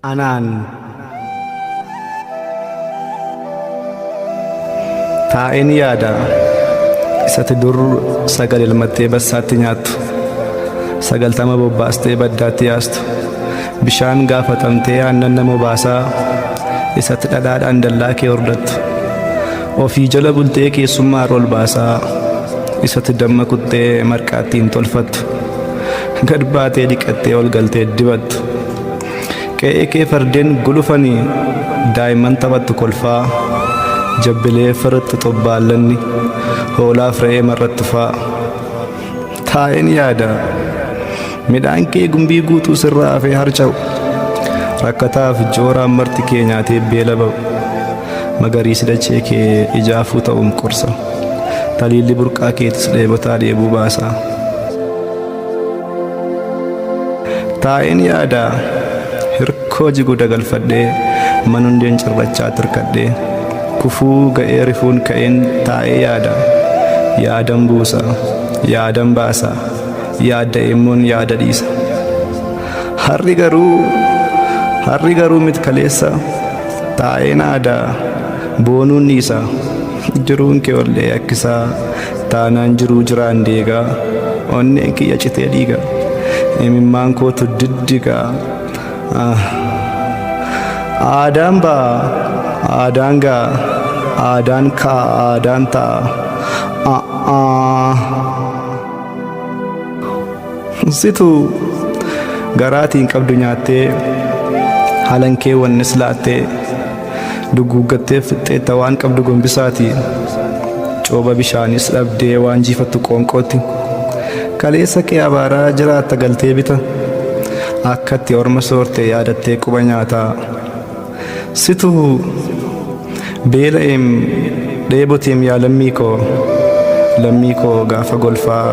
Anaan taa'een yaada isati dur sagal elmattee bassaatti nyaattu, 90 bobbaastee baddaatti yaastu, bishaan gaafatamtee aannan nama obaasaa, isatti dhadhaadhaan dallaa kee hordattu, ofii jala bultee keessummaa irra ol baasaa, isatti damma kuttee marqaattiin tolfattu, gad baatee dhiqattee ol galtee dibattu. Qe'ee kee fardeen gulufanii daa'imman taphattu kolfaa, jabbilee firixxu xobbaallanni, hoolaaf re'ee marrattu faa. Taa'een yaada midhaan kee gumbii guutuu sirraa hafee harca'u, rakkataaf jooraan marti kee nyaatee beela ba'u, magariisi dachee kee ijaafuu ta'uun qorsa, taliilli burqaa keetis dheebotaa dheebuu baasa. Taa'een yaada hirkoo jigu dagalfadhee manundeen cirrachaa tirkadhee kufuu ga'ee rifuun ka'een taa'ee yaada yaadan buusa yaadan baasa yaadda'eemmoon yaada dhiisa. Har'i garuu har'i garuu mit kaleessa taa'een aadaa boonuun dhiisa jiruun kee ollee akkisaa taanaan jiruu jiraan deegaa onneen kiyya citee dhiiga imimmaan kootu diddiga. Aadaan ba'a aadaan ga'a aadaan ka'a aadaan ta'a. Situ garaatiin qabdu nyaattee halankee wannis laattee duguuggattee fixxeetta waan qabdu gombisaati. Cooba bishaanis dhabdee waan jiifattu qoonqootti. Kaleessa kee abaaraa jiraatta galtee bita. Akkatti orma soorte yaadattee quba nyaataa. Situ beela'eem dheeboteem yaa lammii koo. Lammii koo gaafa golfaa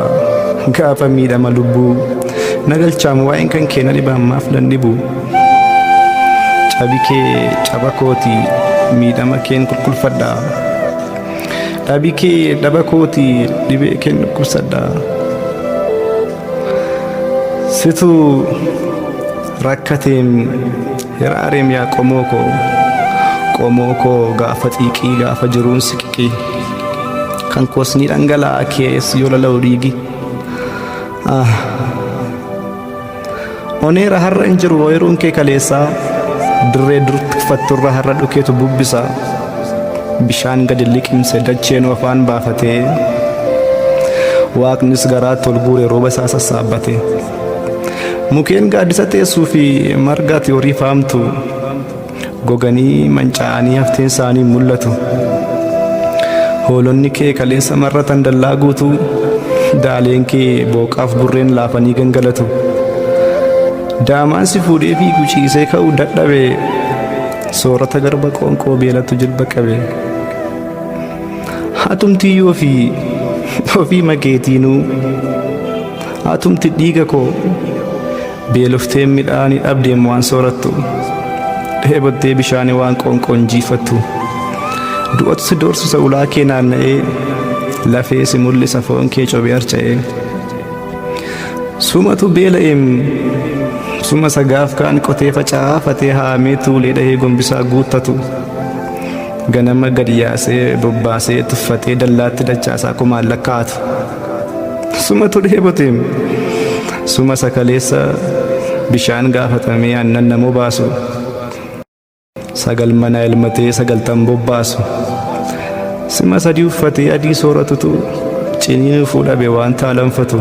gaafa miidhama lubbuu. Na galchaam waa'een kan kee na dhiba ammaaf nan dhibu. Cabi kee caba kooti miidhama keen qulqulfadha. Dhabi kee dhaba kooti dhibee keen dhukkubsadha. Situ rakkateem hiraareem yaa qomoo koo. Qomoo koo gaafa xiiqii gaafa jiruun siqiqii. Kan koos ni dhangala'a kees yoo lala'u dhiigi. Oneera har'a hin jiru ooyiruun kee kaleessaa dirree dur tikfatturra har'a dhukeetu bubbisa. Bishaan gadi liqimse dacheen afaan baafatee waaqnis garaatti ol guure rooba isaa sassaabbate. Mukeen gaaddisa teessuu fi marga ati horii faamtu goganii manca'anii hafteen isaanii mul'atu. Hoolonni kee kaleessa marratan dallaa guutuu daaleen kee booqaaf burreen laafanii gangalatu. Daamaan si fuudhee fiigu ciisee ka'uu dadhabe soorata garba qoonqoo beelatu jilba qabe. Hatumtiyyuu ofii ofii makeetiinuu hatumti dhiiga koo beeloftee midhaanii dhabdeem waan soorattu dheebottee bishaanii waan qoonqoon jiifattu. Du'atu si doorsisa ulaa kee naanna'ee lafee si mul'isa foon kee cobee harca'ee. Sumatu beela'eem suma sagaaf kaan qotee facaafatee haamee tuulee dhahee gombisaa guuttatu. Ganama gadi yaasee bobbaasee tuffatee dallaatti dachaasaa kumaan lakkaa'atu. Sumatu dheeboteem suma sakaleessa bishaan gaafatamee aannan namoo baasu. Sagal mana elmatee sagaltan bobbaasu. Sima sadii uffatee adii sooratutu ciniinuu fuudhabe waan taalanfatu.